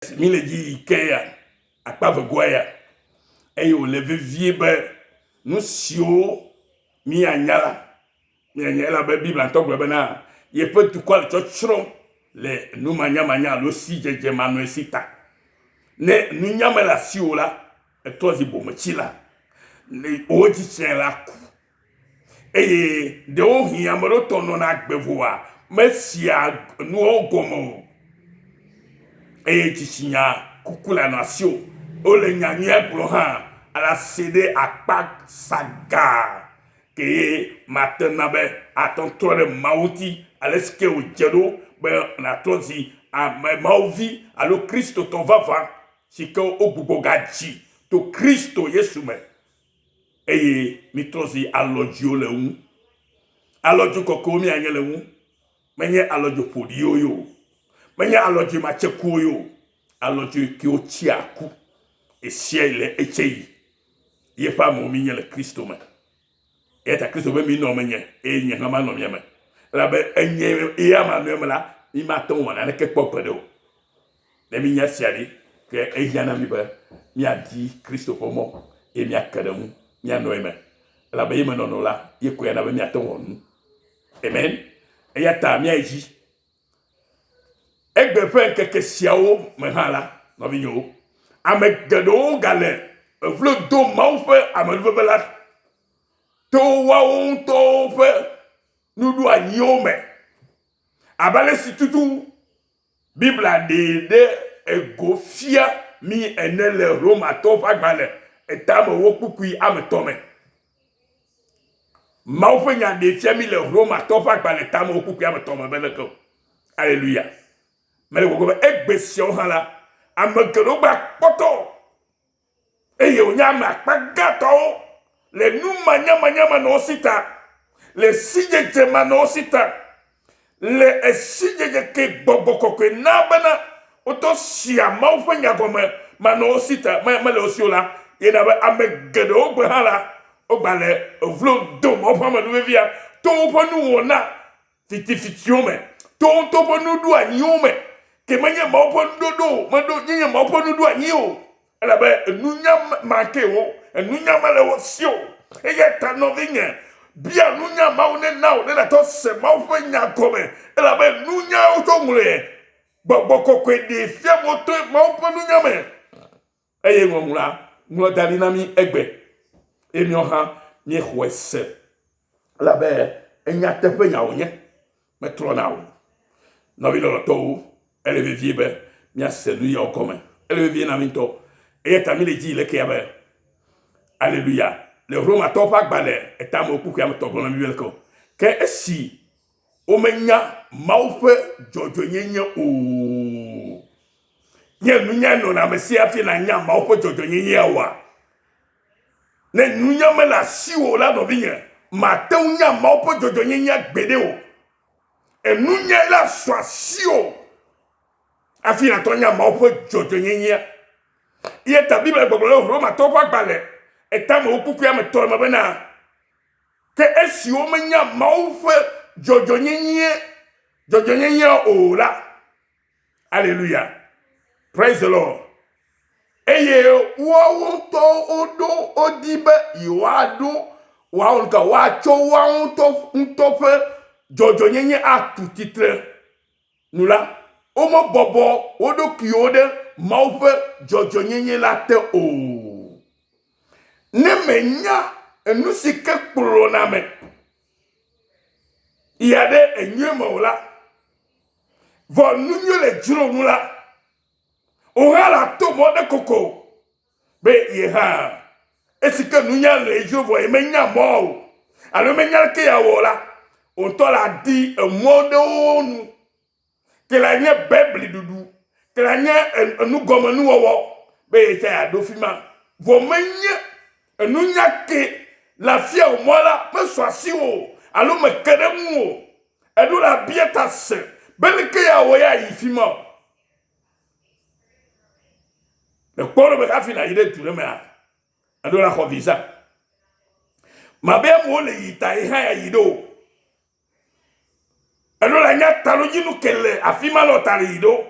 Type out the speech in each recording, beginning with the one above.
Mí le dzi yi ke ya, akpa vegoa ya, eye wòle vevie be nu siwo míanya la, míanya elabe Biblia ŋutɔ gblɔ bena yeƒe dukɔa le tsɔtsrɔ̃m le numanyamanya alo sidzedze manɔesi ta. Ne nunya mele asiwò la, ètrɔ zi bometsila. Ne wò dzitsinya la ku. Eye ɖewohĩ ame ɖewo tɔ nɔna agbe voa, mesia nuawo gɔme o. Eye dzitsinya kuku le anɔ asiwò. Wole nya nyuia gblɔ hã ale ase ɖe akpa sagaa ke mate na be ate ŋu trɔ ɖe Mawu ŋuti ale si ke wòdze ɖo be nàtrɔ zi ame Mawu vi alo Kristotɔ vavã si ke wogbugbɔ gadzi to Kristo Yesu me. Eye mitrɔ zi alɔdziwo le eŋu. Alɔdzi kɔkɔewo mianye le eŋu. Menye alɔdzi ƒoɖiwo ye o. Menye alɔdzi matsekuwo ye o. Alɔdzi kewo tsia ku. Esiae le etse yi. Yeƒe amewo minye le Kristo me. Eya ta Kristo be minɔ menye eye nye hã manɔ mia me. Elabe enye eya manɔ eme la, mi mate ŋu wɔ naneke kpɔ gbeɖe o. Ne mínya esia ɖi, ke ehiã na mí be míadi Kristo ƒe mɔ eye míake ɖe eŋu, míanɔ eme. Elabe ye me nɔnɔ la, ye koe ana be míate ŋu awɔ nu. Amen. Eya ta míayi dzi. Egbe ƒe ŋkeke siawo me hã la, nɔvinyewo, ame geɖewo gale evlo dom Mawu ƒe amenuveve la to woawo ŋutɔwo ƒe nuɖoanyiwo me. Abe ale si tutu Biblia ɖee ɖe ego fia mí ene le Romatɔwo ƒe agbalẽ etamewo kpukpui ametɔ̃ me. Mawu ƒe nya ɖee fia mí le Romatɔwo ƒe agbalẽ tamewo kpukpui ametɔ̃ me be leke o. Aleluya. Mele gbɔgblɔ be egbe siawo hã la, ame geɖewo gba kpɔtɔ eye wònye ame akpa gãtɔwo le nu manyamanya manɔ wo si ta, le sidzedze manɔ wo si ta, le esidzedze ke gbɔgbɔ kɔkɔe na bena wotɔ sia Mawu ƒe nya gɔme manɔ wo si ta, mele wo si o la, ye na be ame geɖewo gbe hã la, wogba le evlo dom woƒe amenuvevia to woƒe nuwɔna fitifitiwo me, to wo ŋutɔ ƒe nuɖoanyiwo me, ke menye Mawu ƒe nuɖoɖo o, meɖo nye Mawu ƒe nuɖoanyi o, elabe nunya ma ke wo, nunya mele wo si o. Eya ta nɔvinye, bia nunya Mawu nena wò ne nàtɔ se Mawu ƒe nya gɔme, elabe nunya wotsɔ ŋlɔe. Gbɔgbɔ kɔkɔe ɖee fia be woto Mawu ƒe nunya me. Eye ŋɔŋlɔa ŋlɔ da ɖi na mí egbe, eye míawo hã míexɔe se. Elabe enyateƒenya wònye, metrɔna o. Nɔvi lɔlɔ̃tɔwo, ele vevie be míase nu yawo gɔme. Ele vevie na mí ŋutɔ. Eya ta míle dzi le kea be, Aleluya! Le Romatɔwo ƒe agbalẽ etame kpukpui ame tɔ gblɔ na mí be leke o. Ke esi womenya Mawu ƒe dzɔdzɔenyenye o. Nye nunya nɔna ame si hafi nànya Mawu ƒe dzɔdzɔenyenyea oa? Ne nunya mele asiwò o la, nɔvinye, màte ŋu nya Mawu ƒe dzɔdzɔenyenyea gbeɖe o. Enunyae la su asiwò hafi nàtɔ nya Mawu ƒe dzɔdzɔenyenyea. Eya ta Biblia gbɔgblɔ le Romatɔwo ƒe agbalẽ etamewo kpukpui ame tɔ me bena, Ke esi womenya Mawu ƒe dzɔdzɔnyenye dzɔdzɔnyenye o la, aleluya, praise the Lord. Eye woawo ŋutɔ woɖo wodi be yewoaɖo woawo ŋutɔ woatsɔ woawo ŋutɔ ŋutɔ ƒe dzɔdzɔnyenye atu tsitre nu la, womebɔbɔ wo ɖokuiwo ɖe Mawu ƒe dzɔdzɔnyenye la te o. Ne mènya enu si ke kplɔna ame yia ɖe enyui me o la, vɔ nu nyui le dzro nu la, wò hã la to mɔ ɖe koko be ye hã esi ke nunya le edzro vɔ yemenya mɔ o alo menya leke yeawɔ o la, wò ŋutɔ la di emɔ ɖewo nu ke la nye bebli ɖuɖu, ke la nye enugɔmenuwɔwɔ be ye tsa yeaɖo fi ma. Vɔ menye enunya ke le afia wò mɔ la mesu asiwò o alo meke ɖe ŋu o. Eɖo la bia ta se be leke yeawɔ ye ayi fi ma o. Le kpɔɖeŋu me hafi nàyi ɖe du ɖe mea, eɖo la xɔ visa. Mabe amewo le yi ta ye hã yeayi ɖo o. Eɖo la nya taɖodzinu ke le afi ma le ta le yi ɖo.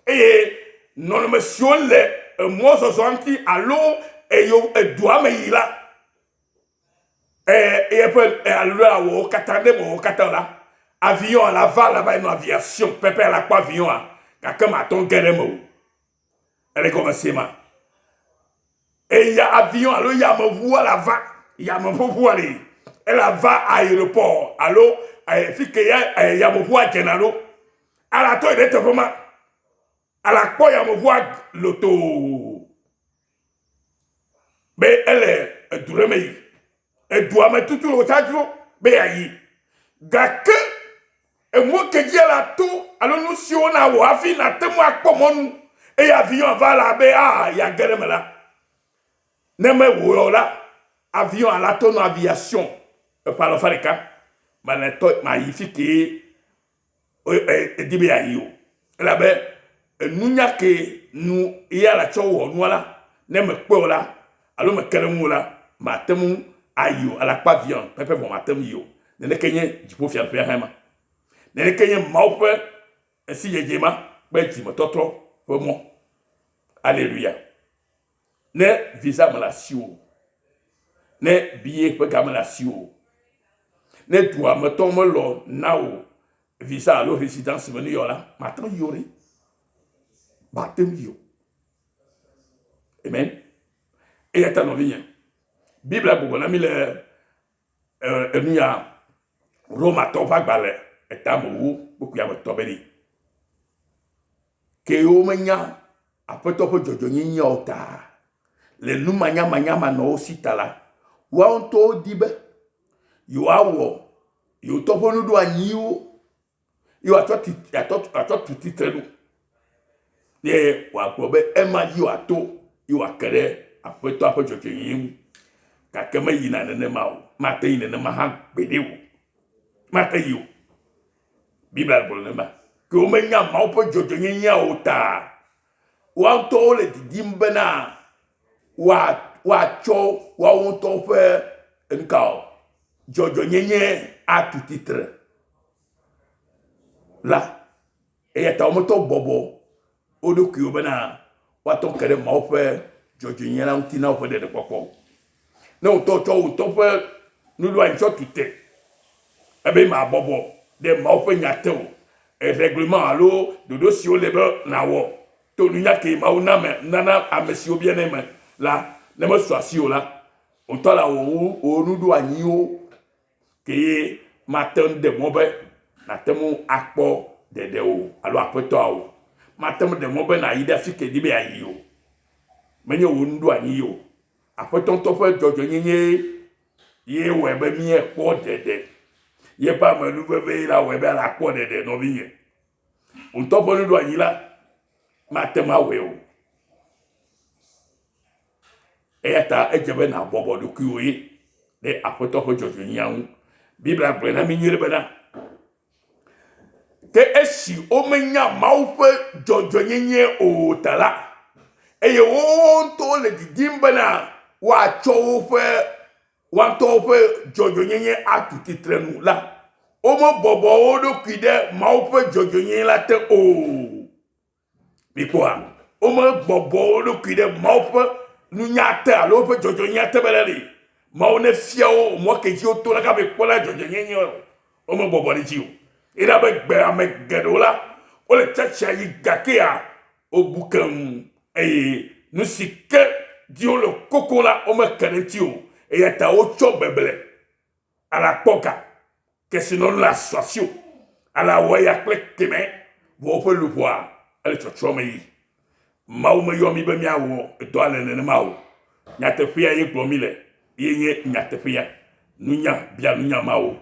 Eye nɔnɔme siwo le emɔzɔzɔa ŋuti alo eyo edua me yi la, eƒe alo awɔwo katã ne mewɔ wo katã o la, avion la va la va yi nɔ aviation pɛpɛ la kpɔ avion a gake mate ŋu ge ɖe eme o. Ele gɔme se ma. Eya avion alo yameʋua la va yameʋuʋua li ela va aéroport alo fi ke ya yameʋua dzena ɖo. Ala tɔ yi ɖe teƒe ma. Ala kpɔ yameʋua lotoo be ele edu ɖe me yi. Edua me tutu le wòtsa dzro be yeayi. Gake emɔ ke dzi la to alo nu siwo nàwɔ hafi nàte ŋu akpɔ mɔnu eye avion va la be a yeage ɖe eme la, ne mewɔe o la, avion la to nɔ aviation eƒe alafa ɖeka. Mele tɔ mayi fi kee edi be yeayi o. Elabe enunya ke nu eya la tsɔ wɔ nua la, ne mekpɔe o la, alo meke ɖe eŋu o la, mate ŋu ayi o. Alakpa vian pɛpɛ vɔ mate ŋu yi o. Neneke nye dziƒofiaɖuƒea hã ma. Neneke nye Mawu ƒe sidzedze ma kple dzimetɔtrɔ ƒe mɔ. Aleluya. Ne visa mele asiwò o, ne billet ƒe ga mele asiwò o, ne dua me tɔwo melɔ na wò visa alo residence me nuyɔ la, mate ŋu yi o ɖe. Mate ŋu yi o. Amen. Eya ta nɔvinye, Biblia gblɔ na mí le enu ya Romatɔwo ƒe agbalẽ etame wu kpukpui ame tɔ be ɖi. Ke womenya Aƒetɔ ƒe dzɔdzɔnyenye o ta, le numanyamanya manɔ wo si ta la, woawo ŋutɔwo di be yewoawɔ yewo tɔ ƒe nuɖoanyiwo ye wòatsɔ ti atsɔ tu tsitre ɖo ye wòagblɔ be ema dzi wòato ye wòake ɖe Aƒetɔa ƒe dzɔdzɔenyenye ŋu. Gake meyina nenema o, mate yi nenema hã gbeɖe o, mate yi o. Biblia gblɔ nenema. Ke womenya Mawu ƒe dzɔdzɔenyenyea o ta, woa ŋutɔwo le didim bena woatsɔ woawo ŋutɔwo ƒe nuka o dzɔdzɔenyenye atu tsitre la. Eya ta wometɔ bɔbɔ wo ɖokuiwo bena woatɔ ke ɖe Mawu ƒe dzɔdzɔenyenye la ŋuti na woƒe ɖeɖekpɔkpɔ o. Ne wò ŋutɔ tsɔ wò ŋutɔ ƒe nuɖoanyi tsɔ tu te ebe mabɔbɔ ɖe Mawu ƒe nya te o, règlement alo ɖoɖo siwo le be nàwɔ to nunya ke Mawu na me nana ame siwo bianɛ me la, ne mesu asiwò la, wò ŋutɔ lawɔ wò nuɖoanyiwo Keye mate ŋu ɖe mɔ be nàte ŋu akpɔ ɖeɖe o alo aƒetɔa o. Mate ŋu ɖe mɔ be nàyi ɖe afi ke èdi be yeayi o. Menye wò nuɖoanyi ye o. Aƒetɔ ŋutɔ ƒe dzɔdzɔenyenye ye wɔe be míekpɔ ɖeɖe. Yeƒe amenuvevee la wɔe be ale akpɔ ɖeɖe nɔvinye. Wò ŋutɔ ƒe nuɖoanyi la mate ŋu awɔe o. Eya ta edze be nàbɔbɔ ɖokuiwò ye ɖe Aƒetɔ ƒe dzɔdzɔenyenyea ŋu. Biblia gblɔe na mí nyuie bena, Ke esi womenya Mawu ƒe dzɔdzɔenyenye o ta la, eye woawo ŋutɔwo le didim bena woatsɔ woƒe woa ŋutɔwo ƒe dzɔdzɔenyenye atu tsitrenu la, womebɔbɔ wo ɖokui ɖe Mawu ƒe dzɔdzɔenyenye la te o. Mikpɔa, womebɔbɔ wo ɖokui ɖe Mawu ƒe nunya te alo woƒe dzɔdzɔenyenye te be ɖe li. Mawu nefia wo mɔ ke dzi woto la gabe kpɔ la dzɔdzɔenyenye o. Womebɔbɔ ɖe edzi o. Ena be gbe ame geɖewo la, wole tsatsia yi gakea wobu keŋ eye nu si ke dzi wole koko la womeke ɖe eŋuti o. Eya ta wotsɔ beble alakpɔ ga Kesinɔnu le asu asiwò, ale awɔ eya kple kemɛ, vɔ woƒe luʋɔa ele tsɔtsrɔ̃ me yi. Mawu meyɔ mí be míawɔ dɔ ale nenema o. Nyateƒea ye gblɔm míle, ye nye nyateƒea. Nunya bia nunya Mawu.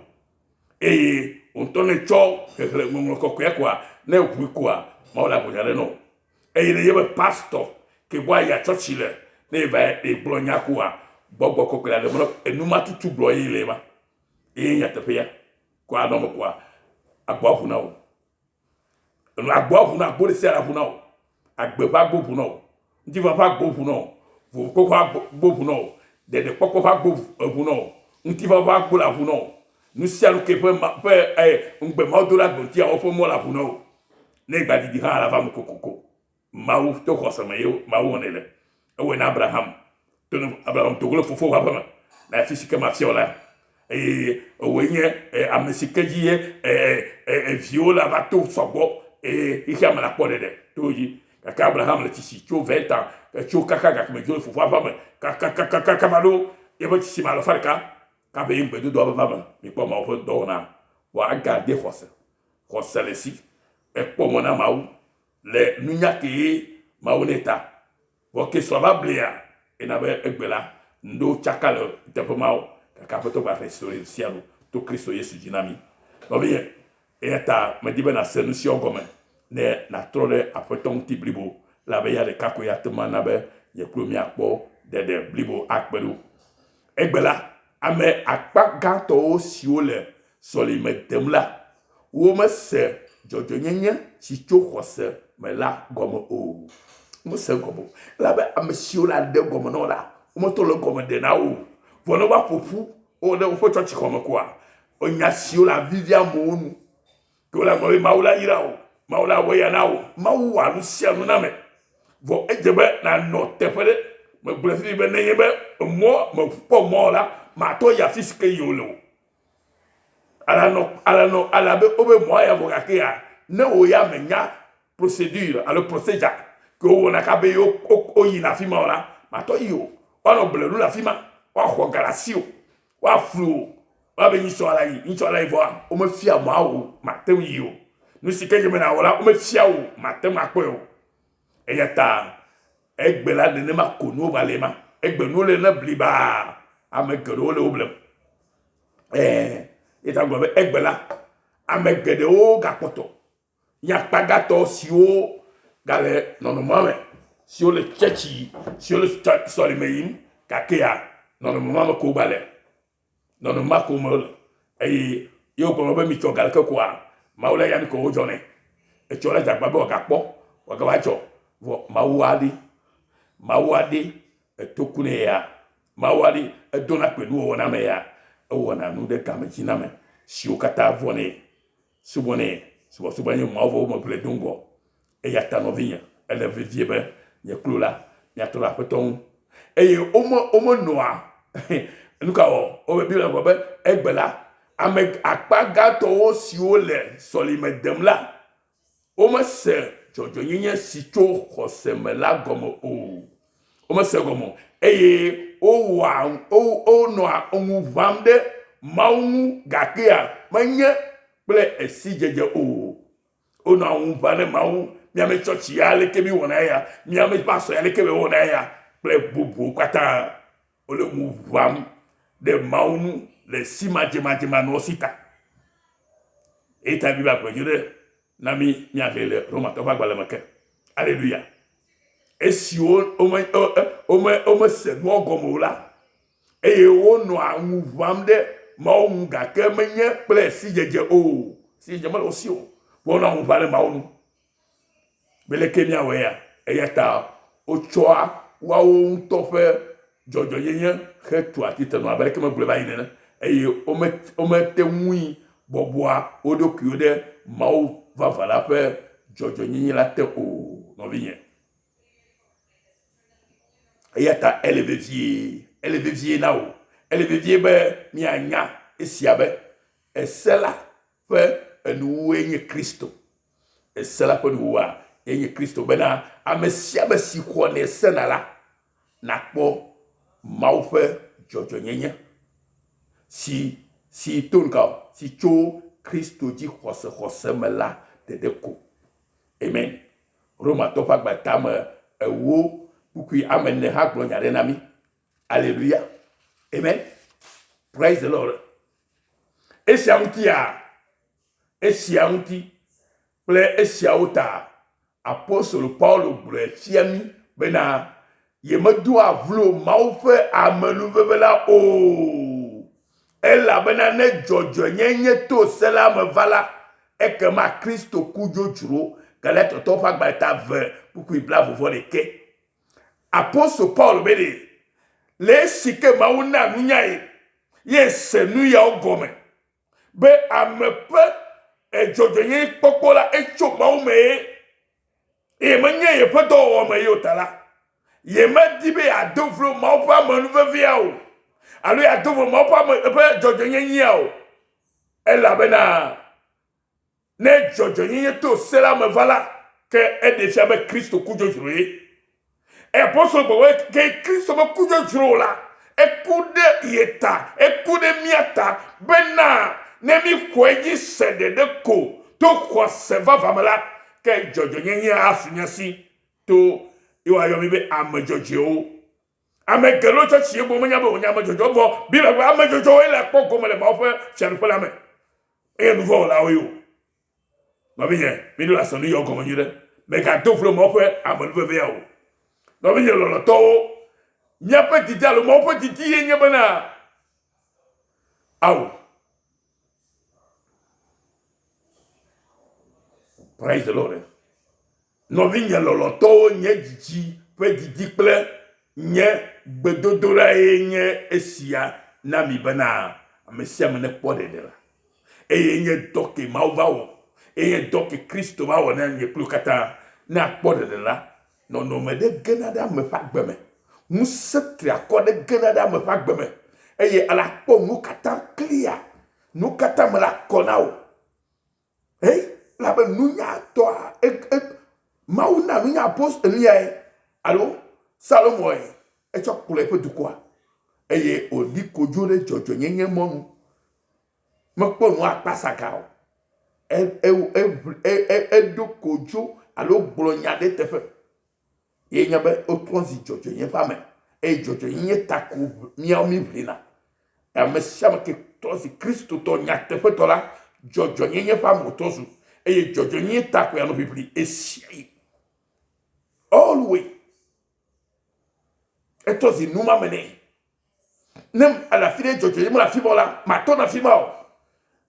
Eye wò ŋutɔ ne ètsɔ xexlẽ Ŋɔŋlɔ Kɔkɔea koa, ne èʋui koa, Mawu le agbonya ɖe nɔ wò. Eye ne ye be pastɔ ke gbɔ aya tsɔtsi le, ne eva egblɔ nya koa, gbɔgbɔ kɔkɔe la ɖe mɔ enuma tutu gblɔ ye le ema. Eye nyateƒea kɔ anɔ me kɔa, agboa ʋu na wò. Enu agboa ʋu na agbo ɖe sia ɖe ʋu na wò. Agbe ƒe agbo ʋu na wò. Ŋutifafa ƒe agbo ʋu na wò. Vovokpɔkpɔ ƒe agbo ʋu na wò. Ɖeɖekpɔkpɔ ƒe agbo ʋu na wò. Ŋutifafa ƒe agbo le aʋu na wò. Nu sia nu ke ƒe ma ƒe e ŋugbe Mawu do ɖe agbe ŋutia woƒe mɔ le aʋu na wò. Ne egba didi hã la va me kokoko. Mawu to xɔse me ye Mawu wɔnɛ le. Ewɔe na Abraham. To ne Abraham do go le fofowò ƒe aƒeme le afi si ke mafia wò la. Eye ewòe nye ame si ke dzi ye eviwo la va to sɔgbɔ eye xexea me la kpɔ ɖeɖe to wo dzi. Gake Abraham le tsitsi tso 20 ans tso kaka gakeme dzo le fofoa ƒe aƒeme kakakakaka va ɖo yeƒe tsitsime alafa ɖeka kaƒe ye ŋugbedodoa va va eme. Mikpɔ Mawu ƒe dɔwɔna. Vɔ agade xɔse. Xɔse le esi. Ekpɔ mɔ na Mawu le nunya kee Mawu nɛ ta. Vɔ ke srɔ̃a va blea, ena be egbe la, ŋɖewo tsaka le teƒe mawo, gake Aƒetɔ gba restauré sia nu to Kristo Yesu dzi na mí. Nɔvinye, eya ta medi be nàse nu siawo gɔme ne nàtrɔ ɖe Aƒetɔ ŋuti blibo, elabe eya ɖeka koe ate ŋu ana be nye kple wò míakpɔ ɖeɖe blibo akpe ɖo. Egbe la, ame akpa gãtɔwo siwo le sɔlime dem la, womese dzɔdzɔenyenye si tso xɔse me la gɔme o. Womese egɔme o. Elabe ame siwo le aɖe gɔme na wo la, wometɔ le egɔme ɖe na wo o. Vɔ ne wova ƒo ƒu wo ɖe woƒe tsɔtsixɔ me koa, enya siwo le avivi amewo nu. Ke wole agblɔ be Mawu la yra wò, Mawu la wɔ eya na wò. Mawu wɔa nu sia nu na ame. Vɔ edze be nànɔ teƒe ɖe. Megblɔe fifi be nenye be emɔ mekpɔ mɔ o la, matɔ yi afi si ke yi wole o. Ala nɔ ala nɔ ala be wobe mɔa ya vɔ gake ya ne wò ya menya procédure alo procedure ke wowɔna kabe ye woyina afi ma o la, matɔ yi o. Woanɔ ble nu le afi ma, woaxɔ ga le asiwò, woaflu wò, woabe nyitsɔ ala yi, nyitsɔ ala yi vɔa womefia mɔa wò mate ŋu yi o. Nu si ke yome nàwɔ la, womefia wò mate ŋu akpɔe o. Eya ta egbe la nenema ko nuwo va le ema. Egbe nuwo le ne blibaa, ame geɖewo le wo blem. Ɛɛ, ye ta gblɔ be egbe la, ame geɖewo gakpɔtɔ nye akpa gãtɔ siwo gale nɔnɔmea me, siwo le tsɛtsi, siwo le sɔlime yim gakea nɔnɔme ma me ko wogale. Nɔnɔme ma ko me wole. Eye ye wogblɔ be mitsɔ ga leke koa, Mawu la ya nu ko wodzɔnɛ. Etsɔ la dze agbagba be wòagakpɔ, wòagava dzɔ. Vɔ Mawu aɖe, Mawu aɖe eto ku nɛ ya. Mawu aɖe edona kpe nuwɔwɔ na ame ya. Ewɔna nu ɖe game dzi na ame siwo katã vɔ̃nɛ, subɔnɛ. Subɔsubɔ nye Mawu vɔvɔ̃ megblɔe do ŋgɔ. Eya ta nɔvinye, ele vevie be nye kpli wò la, míatrɔ ɖe Aƒetɔ ŋu. Eye wome, womenɔa, nu ka wɔ? Wobe Biblia gblɔ be egbe la, ame akpa gãtɔwo siwo le sɔlime dem la, womese dzɔdzɔenyenye si tso xɔse me la gɔme o. Womese egɔme o. Eye wowɔa, wonɔa ŋu ʋãm ɖe Mawu ŋu gakea menye kple esidzedze o. Wonɔa ŋu ʋã ɖe Mawu, míame tsɔtsi ya leke mi wɔna ya, míame pasɔ ya leke mi wɔna ya, kple bubuwo katã. Wole ŋu ʋãm ɖe Mawu ŋu le si madzemadzemanosi ta. Eyi ta Biblia gblɔ nyuie ɖe na mí míaxlẽe le Romatɔwo ƒe agbalẽ me ke. Aleluya. Esiwo wome, wome, womese nua gɔme o la, eye wonɔa ŋu ʋãm ɖe Mawu ŋu gake menye kple sidzedze o. Sidzedze mele wo si o. Wonɔa ŋu ʋãm ɖe Mawu ŋu. Be leke míawɔe ya? Eya ta wotsɔa woawo ŋutɔ ƒe dzɔdzɔenyenye hetua tsitrenu abe leke megblɔe va yi nene eye womete ŋui bɔbɔa wo ɖokuiwo ɖe Mawu vavã la ƒe dzɔdzɔenyenye la te o, nɔvinye. Eya ta ele vevie, ele vevie na wò, ele vevie be míanya esia be ese la ƒe enuwuwue nye Kristo. Ese la ƒe nuwuwua ye nye Kristo bena ame sia ame si xɔnɛ sena la nakpɔ Mawu ƒe dzɔdzɔenyenye si si to nuka o, si tso Kristo dzi xɔsexɔse me la ɖeɖe ko. Amen. Romatɔ ƒe agbalẽ tame ewo kpukpui ame ene hã gblɔ nya ɖe na mí. Aleluya. Amen. Praise the Lord. Esia ŋutia, esia ŋuti kple esiawo ta apostolo Paulo gblɔe fia mí bena yemedoa vlo Mawu ƒe amenuveve la o. Elabena ne dzɔdzɔenyenye to se la me va la, ekema Kristo ku dzodzro. Galatatɔwo ƒe agbalẽ ta eve kpukpui blaeve-vɔ-ɖekɛ. Apostolo Paulo be ɖe, le esi ke Mawu na nunyae ye se nu yawo gɔme be ame ƒe dzɔdzɔenyenye kpɔkpɔ la etso Mawu mee. Eye menye yeƒe dɔwɔwɔ me ye o ta la, yemedi be yeado vlo Mawu ƒe amenuvevea o, alo yeado vlo Mawu ƒe ame eƒe dzɔdzɔenyenyea o. Elabena ne dzɔdzɔenyenye to se la me va la, ke eɖee fia be Kristo ku dzodzro ye. Apostolo gblɔ be ke Kristo meku dzodzro o la, eku ɖe ye ta, eku ɖe mía ta bena ne míxɔ edzi se ɖeɖe ko to xɔse vavã me la, ke dzɔdzɔenyenye asu mía si to ye woayɔ mí be ame dzɔdzɔewo. Ame geɖewo tsɔtsi ye gbɔ menya be wonye ame dzɔdzɔewo vɔ Biblia gblɔ ame dzɔdzɔewoe le akpɔ gome le Mawu ƒe fiaɖuƒe la me. Eye nuvɔ̃wɔlawoe o. Nɔvinye, míɖo la se nu yawo gɔme nyuiɖe. Mègado vlo Mawu ƒe amenuvevea o. Nɔvinye lɔlɔ̃tɔwo, míaƒe didi alo Mawu ƒe didi ye nye bena, ao, Praise the Lord. Nɔvinye lɔlɔ̃tɔwo, nye didi ƒe didi kple nye gbedodoɖae nye esia na mi bena ame sia ame nekpɔ ɖeɖe la. Eye nye dɔ ke Mawu va wɔ, eye nye dɔ ke Kristo va wɔ na nye kple wò katã. Ne akpɔ ɖeɖe la, nɔnɔme ɖe gena ɖe ame ƒe agbe me. Ŋusẽ triakɔ ɖe gena ɖe ame ƒe agbe me eye ale akpɔ nuwo katã clear. Nuwo katã me le akɔ na wò. Hei, elabe nunyatɔa, e, e, Mawu na nunya apostol nuyae alo Salomoe etsɔ kplɔ eƒe dukɔa eye wòɖi kodzo ɖe dzɔdzɔenyenye mɔnu. Mekpɔ nu akpasaga o. E, e, e, e, eɖo kodzo alo gblɔ nya ɖe teƒe. Ye nye be wotrɔ zi dzɔdzɔenyenye ƒe ame eye dzɔdzɔenyenye ta ko míawo míʋlina. Ame sia ame ke trɔ zi Kristotɔ nyateƒetɔ la, dzɔdzɔenyenye ƒe ame wòtrɔ zu eye dzɔdzɔenyenye ta koe anɔ ʋiʋli ɣesiaɣi. Always. Etrɔ zi numame nɛ. Ne ele afi ɖe dzɔdzɔenyenye mele afi ma o la, matɔ na afi ma o.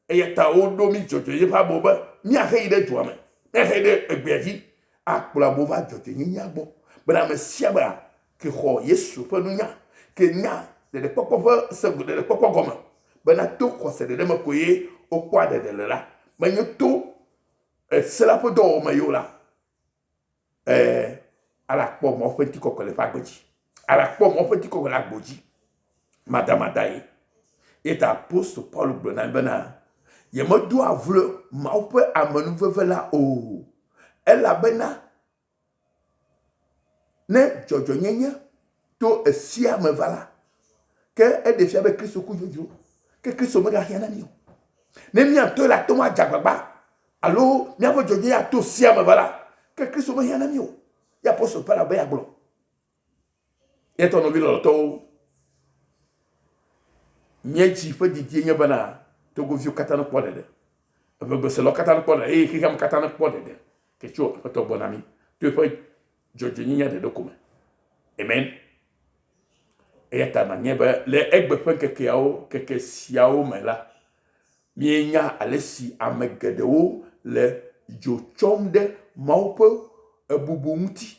Eya ta woɖo mí dzɔdzɔenyenye ƒe amewo be míahe yi ɖe dua me, míahe yi ɖe egbea dzi, akplɔ amewo va dzɔdzɔenyenyea gbɔ bena ame sia ame ke xɔ Yesu ƒe nunya, ke nya ɖeɖekpɔkpɔ ƒe se ɖeɖekpɔkpɔ gɔme bena to xɔse ɖeɖe me koe wokpɔa ɖeɖe le la, menye to ese la ƒe dɔwɔwɔ me ye o la, Ɛɛ, ale akpɔ Mawu ƒe ŋutikɔkɔe le eƒe agbe dzi. Ale akpɔ Mawu ƒe ŋutikɔkɔe le agbo dzi. Madamada ye. Eya ta apostol Paulo gblɔ na mí bena, yemedoa vlo Mawu ƒe amenuveve la o. Elabena ne dzɔdzɔnyenye to esia me va la, ke eɖe fia be Kristo ku dzodzro. Ke Kristo megahiã na mí o. Ne mía ŋutɔe le ate ŋu adze agbagba alo míaƒe dzɔdzɔenyenye ato sea me va la, ke Kristo mehiã na mí o. Ye apostol Paulo be yeagblɔ. Eya ta nɔvi lɔlɔ̃tɔwo, nye dzi ƒe didie nye bena Togoviwo katã nekpɔ ɖeɖe, eʋegbeselawo katã nekpɔ ɖeɖe eye xexeame katã nekpɔ ɖeɖe ke tso Aƒetɔ gbɔ na mí to eƒe dzɔdzɔenyenye ɖeɖe ko me. Amen. Eya ta nanye be le egbe ƒe ŋkekeawo keke siawo me la, míenya ale si ame geɖewo le dzo tsɔm ɖe Mawu ƒe bubu ŋuti.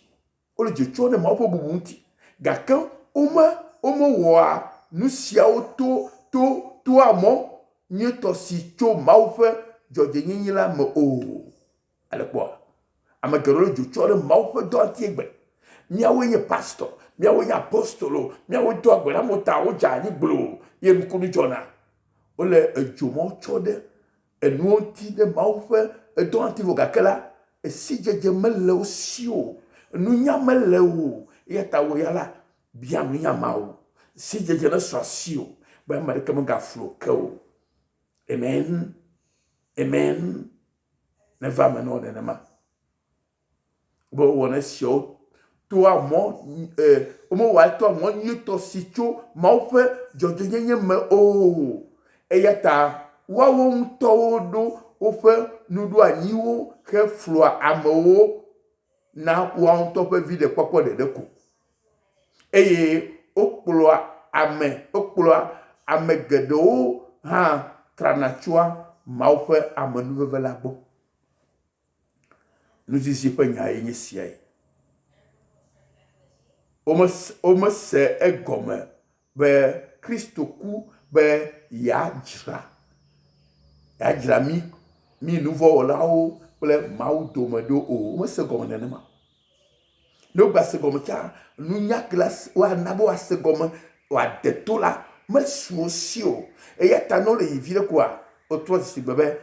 Wole dzo tsɔm ɖe Mawu ƒe bubu ŋuti gake wome womewɔa nu siawo to to toa mɔ nyuietɔ si tso Mawu ƒe dzɔdzɔenyenye la me o. Ale kpɔa, ame geɖewo le dzo tsɔ ɖe Mawu ƒe dɔ ŋuti egbe. Míawoe nye pastɔ, míawoe nye apostolo, míawoe doa gbe ɖe amewo ta wodze anyi gbloo ye nukunu dzɔna. Wole edzo mɔ tsɔ ɖe enuwo ŋuti ɖe Mawu ƒe edɔ ŋuti vɔ gake la, esidzedze mele wo si o, nunya mele o. Eya ta wò ya la, bia nunya Mawu. Sidzedze nesu asiwò be ame aɖeke megaflu wò ke o. Amen. Amen. Neva eme na wò nenema. Be wowɔ ne esiawo toa mɔ e womewɔa toa mɔ nyuitɔ si tso Mawu ƒe dzɔdzɔenyenye me o. Eya ta woawo ŋutɔwo ɖo woƒe nuɖoanyiwo heflua amewo na woawo ŋutɔ ƒe viɖekpɔkpɔ ɖeɖe ko. Eye wokplɔa ame, wokplɔa ame geɖewo hã trana tsoa Mawu ƒe amenuveve la gbɔ. Nuzizi ƒe nyae nye esiae. Womese, womese egɔme be Kristo ku be yeadzra, yeadzra mí, mí nuvɔ̃wɔlawo kple Mawu dome ɖo o. Womese egɔme nenema o. Ne wogba se gɔme tsã, nunya ke la woana be woase gɔme wòade to la mesu wo si o. Eya ta ne wole yi viɖe koa, wotrɔ zi sigbe be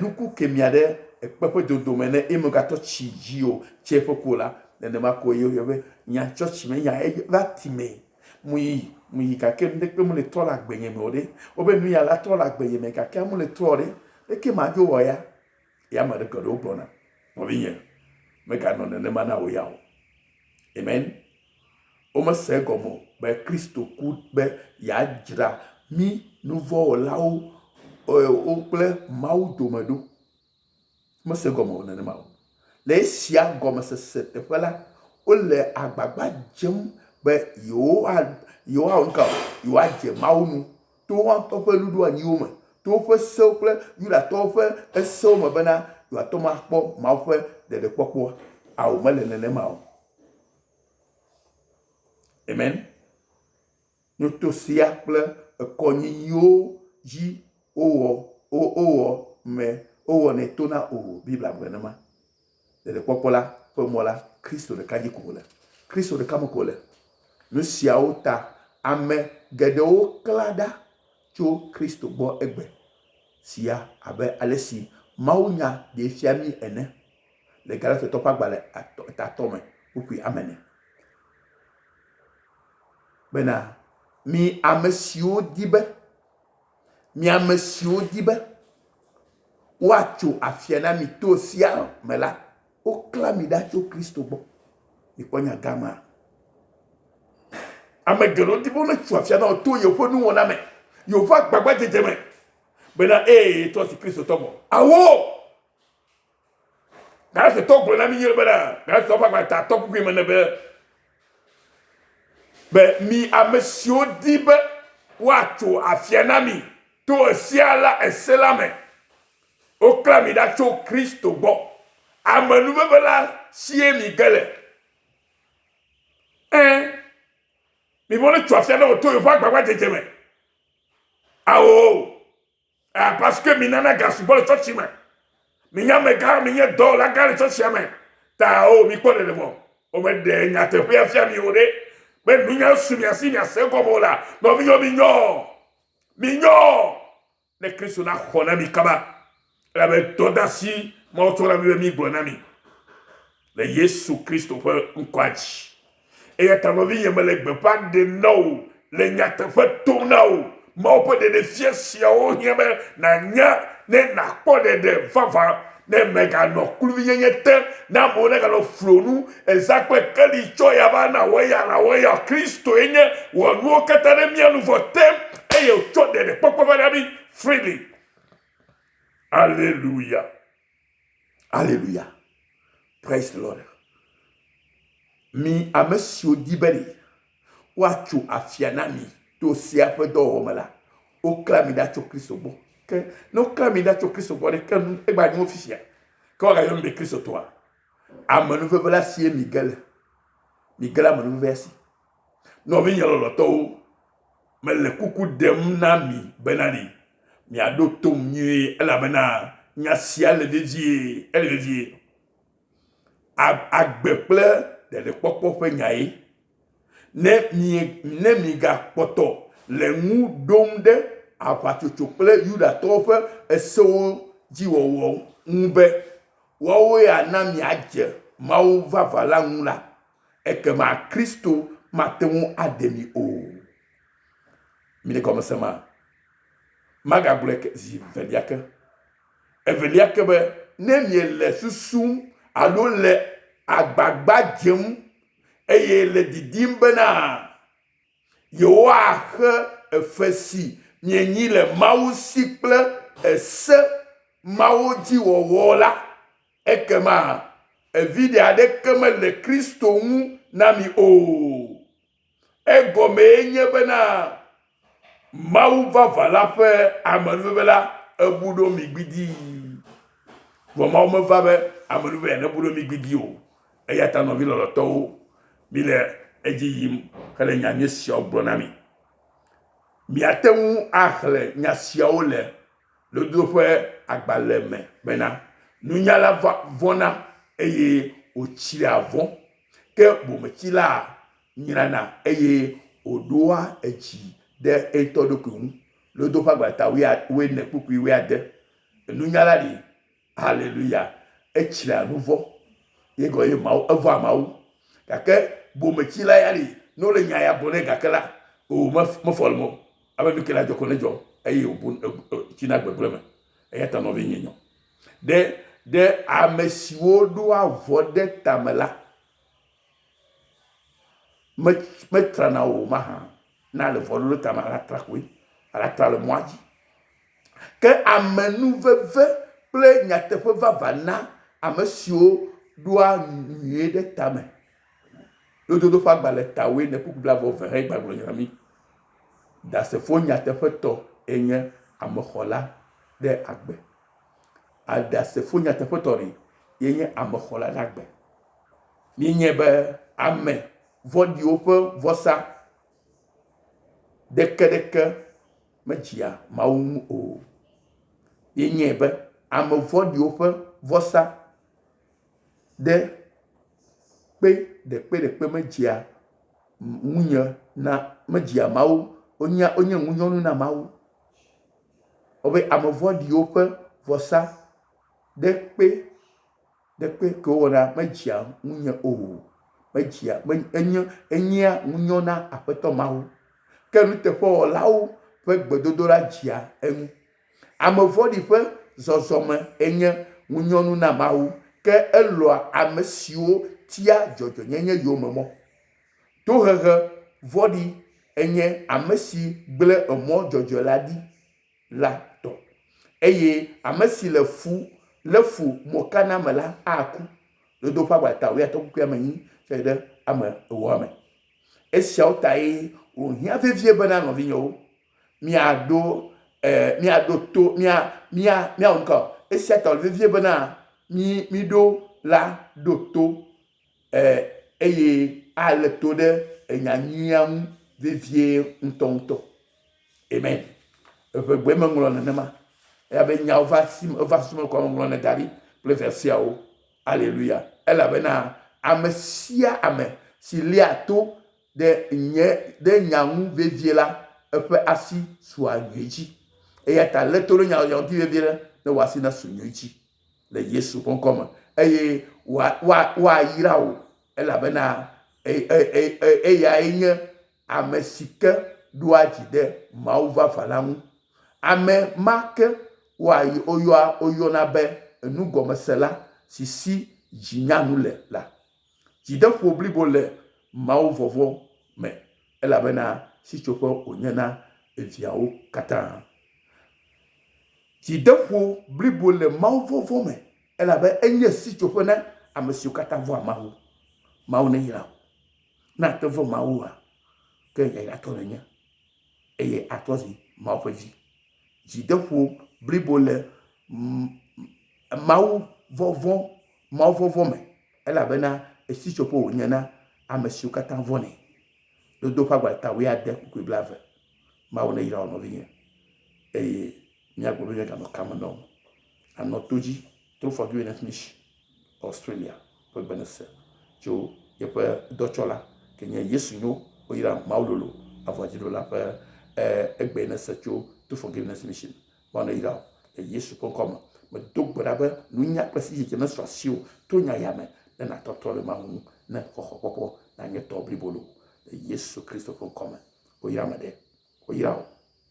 nuku ke mia ɖe ekpe ƒe dodome ene eye megatɔ tsi dzi o, tsi eƒe ku o la, nenema ko ye woyɔ be nya tsɔtsi me nya eva timee. Muyi, muyi gake nuɖekpe mele trɔ le agbenye me o ɖe. Wobe nu ya la trɔ le agbenye me gake mele trɔ o ɖe. Leke madzo wɔ ya? Ya ame ɖe geɖewo gblɔna, nɔvinye, meganɔ nenema na wò ya o. Amen. Womese egɔme o be Kristo ku be yeadzra mí nuvɔ̃wɔlawo wo kple Mawu dome ɖo. Mese egɔme o nenema o. Le esia gɔmesese teƒe la, wole agbagba dzem be yewoa yewoawɔ nu ka o? Yewoadze Mawu nu to woa ŋutɔ ƒe nuɖoanyiwo me, to woƒe sewo kple Yudatɔwo ƒe esewo me bena yewoate ŋu akpɔ Mawu ƒe ɖeɖekpɔkpɔa. Ao, mele nenema o. Amen. Nuto sia kple ekɔnyinyiwo dzi wowɔ wowɔ me wowɔnɛ tona o. Biblia gblɔe nenema. Ɖeɖekpɔkpɔ la ƒe mɔ la, Kristo ɖeka dzi ko wòle. Kristo ɖeka me ko wòle. Nu siawo ta ame geɖewo klã ɖa tso Kristo gbɔ egbe sia abe ale si mawunya ɖee fia mí ene le Galatatɔwo ƒe agbalẽ etatɔ me kpukpui ame ene bena, Mi ame siwo di be, mi ame siwo di be woatso afia na mi to sia me la, woklã mi ɖa tso Kristo gbɔ. Mikpɔ nya gã ma. Ame geɖewo di be wonetso afia na wo to yewoƒe nuwɔna me, yewoƒe agbagbadzedze me bena ee yetrɔ si Kristotɔ vɔ. Awo! Galatetɔwo gblɔ na mí nyuie bena, Galatetɔwo ƒe agbalẽ tatɔ kpukpui me ne be, be mi ame siwo di be woatso afia na mi to esia la ese la me, woklã mi ɖa tso Kristo gbɔ. Amenuveve la sie mi ge le. Ẽ, mi be wonetso afia na wò to yewoƒe agbagbadzedze me. Ao, Ah, parce que minana ga sugbɔ le tsɔtsi me. Minye amegã, minye dɔwɔla gã le tsɔtsia me. Ta o, mikpɔ ɖeɖe vɔ. Womeɖe nyateƒea fia mi o ɖe. Be nunya su mia si miase egɔme o la, nɔvinyewo minyɔ. Minyɔ. Ne Kristo naxɔ na mi kaba. Elabe dɔdasi Mawu tsɔ na mi be migblɔ na mi le Yesu Kristo ƒe ŋkɔa dzi. Eya ta nɔvinye mele gbeƒã ɖem na wò le nyateƒe tom na wò. Mawu ƒe ɖeɖefia siawo hiã be nànya ne nàkpɔ ɖeɖe vavã, ne mèganɔ kluvinyenye te, ne amewo neganɔ flo nu ezã kple keli tsɔ ya va na wò eya na wò eya. Kristoe nye wɔ nuwo katã ɖe mía nu vɔ te eye wòtsɔ ɖeɖekpɔkpɔ va na mí freely. Aleluya. Aleluya. Praise the Lord. Mi ame siwo di be ɖe woatso afia na mi to sea ƒe dɔwɔwɔ me la, woklã mi ɖa tso Kristo gbɔ. Ke ne woklã mi ɖa tso Kristo gbɔ ɖe, ke nu egba nyo fifia. Ke woagayɔ mi be Kristotɔa? Amenuveve la sie mi ge le. Mi ge le amenuvevea si. Nɔvinye lɔlɔ̃tɔwo, mele kuku ɖem na mi bena ɖi miaɖo tom nyuie elabena nya sia le vevie, ele vevie. Agbe kple ɖeɖekpɔkpɔ ƒe nyae. Ne mi ne migakpɔtɔ le ŋu ɖom ɖe aʋatsotso kple Yudatɔwo ƒe esewo dzi wɔwɔ ŋu be woawoe ana miadze Mawu vavã la ŋu la, ekema Kristo mate ŋu aɖe mi o. Mile gɔme sema? Magagblɔe ke zi velia ke. Evelia ke be ne miele susum alo le agbagba dzem eye le didim bena yewoaxe efe si mienyi le Mawu si kple ese mawo dzi wɔwɔ la, ekema viɖe aɖeke mele Kristo ŋu na mi o. Egɔmee nye bena Mawu vavã la ƒe amenuveve la ebu ɖo mi gbidii. Vɔ Mawu meva be amenuveve nebu ɖo mi gbidii o. Eya ta nɔvi lɔlɔ̃tɔwo, mile edzi yim hele nya nyui siawo gblɔm na mi. Miate ŋu axlẽ nya siawo le Lododo ƒe agbalẽ me bena, Nunyala vɔ̃na eye wòtsria vɔ̃. Ke bometsila nyrana eye wòɖoa edzi ɖe eŋutɔ ɖokui ŋu. Lododo ƒe agbalẽ ta wuiene kpukpui wuiade. Nunyala li, haleluya, etsria nu vɔ̃ ye gɔme ye Mawu, evɔ̃a Mawu. Gake bometsila ya li, ne wole nya ya gblɔm nɛ gake la, o mefɔ le me o. Abe nu ke la dzɔ ko nedzɔ eye wòbu tsina gbegblẽ me. Eya ta nɔvinye nyɔ. Ɖe ɖe ame siwo ɖoa vɔ̃ ɖe tame la metrana o mahã? Na le vɔ̃ ɖoɖo tame ala tra koe, ala tra le mɔa dzi. Ke amenuveve kple nyateƒe vavã na ame siwo ɖoa nyui ɖe tame. Lododo ƒe agbalẽ ta wuiene kpukpui blaeve hã gagblɔ nya na mí. Ɖasefo nyateƒetɔ enye amexɔla ɖe agbe. Ɖasefo nyateƒetɔ ɖe ye nye amexɔla ɖe agbe. Míenyae be ame vɔ̃ɖiwo ƒe vɔsa ɖekeɖeke medzea Mawu ŋu o. Míenyae be ame vɔ̃ɖiwo ƒe vɔsa ɖe kpe ɖekpeɖekpe medzea ŋunye na medzea Mawu wonye wonye ŋunyɔnu na Mawu. Wobe ame vɔ̃ɖiwo ƒe vɔsa ɖe kpe ɖe kpe ke wowɔna medzea ŋunye o. Medzea me enye enyea ŋunyɔ na Aƒetɔ Mawu. Ke nuteƒewɔlawo ƒe gbedodoɖa dzea eŋu. Ame vɔ̃ɖi ƒe zɔzɔme enye ŋunyɔnu na Mawu, ke elɔ̃a ame siwo tia dzɔdzɔenyenye yome mɔ. Tohehe vɔ̃ɖi enye ame si gblẽ emɔ dzɔdzɔe la ɖi la tɔ, eye ame si le fu lé fu mokaname la aku. Dodo ƒe agbata wuiatɔ̃ kpukpui ame enyi tsɔe ɖe ame ewoa me. Esiawo tae wòhiã vevie bena nɔvinyewo, miaɖo e miaɖo to mia mia miawɔ nu ka o. Esia ta wòle vevie bena mi miɖo la ɖo to e eye alé to ɖe enya nyuia ŋu vevie ŋutɔŋutɔ. Amen. Eʋegbee meŋlɔ nenema. Eya be nyawo va si eva susu me kɔ meŋlɔ ne da ɖi kple versiawo. Aleluya. Elabena ame sia ame si lia to ɖe nye ɖe nya ŋu vevie la, eƒe asi sua nyui dzi. Eya ta lé to ɖe nya ŋuti vevie ɖe ne wò asi nasu nyui dzi le Yesu ƒe ŋkɔ me eye woayra wò elabena eyae nye ame si ke ɖoa dzi ɖe Mawu vavã la ŋu. Ame ma ke woayɔa woyɔna be enugɔmesela si si dzi nyanu le la. Dzideƒo blibo le mawuvɔvɔ̃ me, elabena sitsoƒe wònye na eviawo katã. Dzideƒo blibo le mawuvɔvɔ̃ me, elabe enye sitsoƒe na ame siwo katã vɔ̃a Mawu. Mawu neyra wò. Ne àte vɔ̃ Mawua, ke yayratɔ nènye eye àtrɔ zu Mawu ƒe vi. Dzideƒo blibo le mawuvɔvɔ̃ mawuvɔvɔ̃ me elabena esitsoƒe wònye na ame siwo katã vɔ̃nɛ. Dodo ƒe agbalẽ ta wuiade kpukpui blaeve. Mawu neyra wò nɔvinye eye míagblɔ be míaganɔ kame nɔ o. Anɔ to dzi True Forgiveness Mission Australia ƒe gbe nese tso yeƒe dɔtsɔla ke nye Yesu nyo woyra Mawu lolo avɔdziɖola ƒe egbe nese tso True Forgiveness Mission Mawu neyra wò le Yesu ƒe ŋkɔ me. Medo gbe ɖa be nunya kple sidzedze nesu asiwò to nya ya me ne nàtɔtrɔ ɖe Mawu ŋu ne xɔxɔkpɔkpɔ nanye tɔwò blibo loo le Yesu Kristo ƒe ŋkɔ me. Woyra ame ɖe. Woyra wò.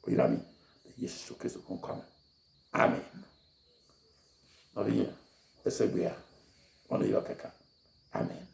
Woyra mi le Yesu Kristo ƒe ŋkɔ me. Amen. Nɔvinye, ese gbea. Mawu neyra wò kaka. Amen.